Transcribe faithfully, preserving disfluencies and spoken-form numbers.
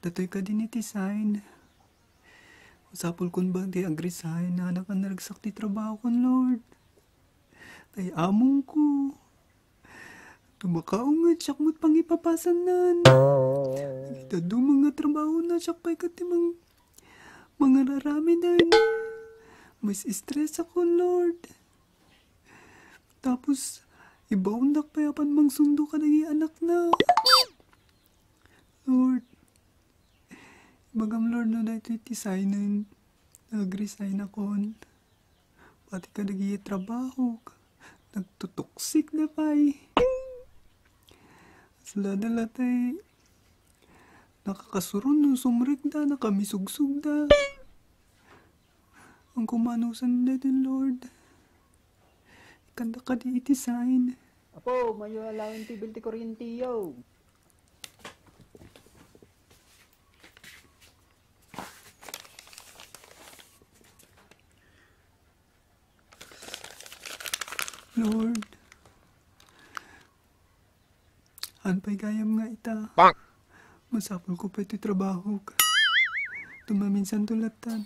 Datoy kadi iti sign. Masapulkon ba ti ag-resign? Anak, a naragsak ti trabahokon, Lord. Tay amongko. Tumakaw nga siak met pangipapasannan. Dagiti dadduma nga trabahona, siak pay ket ti mang-, mangararamiden. Mas stress ako, Lord. Tapos, ibaondak pay apan mangsundo kadagiti anakna. Lord, ibagam, Lord, no daytoy ti signen, nag-resign akon. Pati kadagiti trabahok, nagtutuksikda pay. Sila da latay nakakasuron no sumrekda, nakamisugsuda. Ang kumanusan daytoy, Lord. Ikanda kadi iti sign. Apo, mayo alaen ti bill ti kuryentiyo. Lord, han pay gayam nga ita. Masapulko pay ti trabahok. Tumaminsan to latta.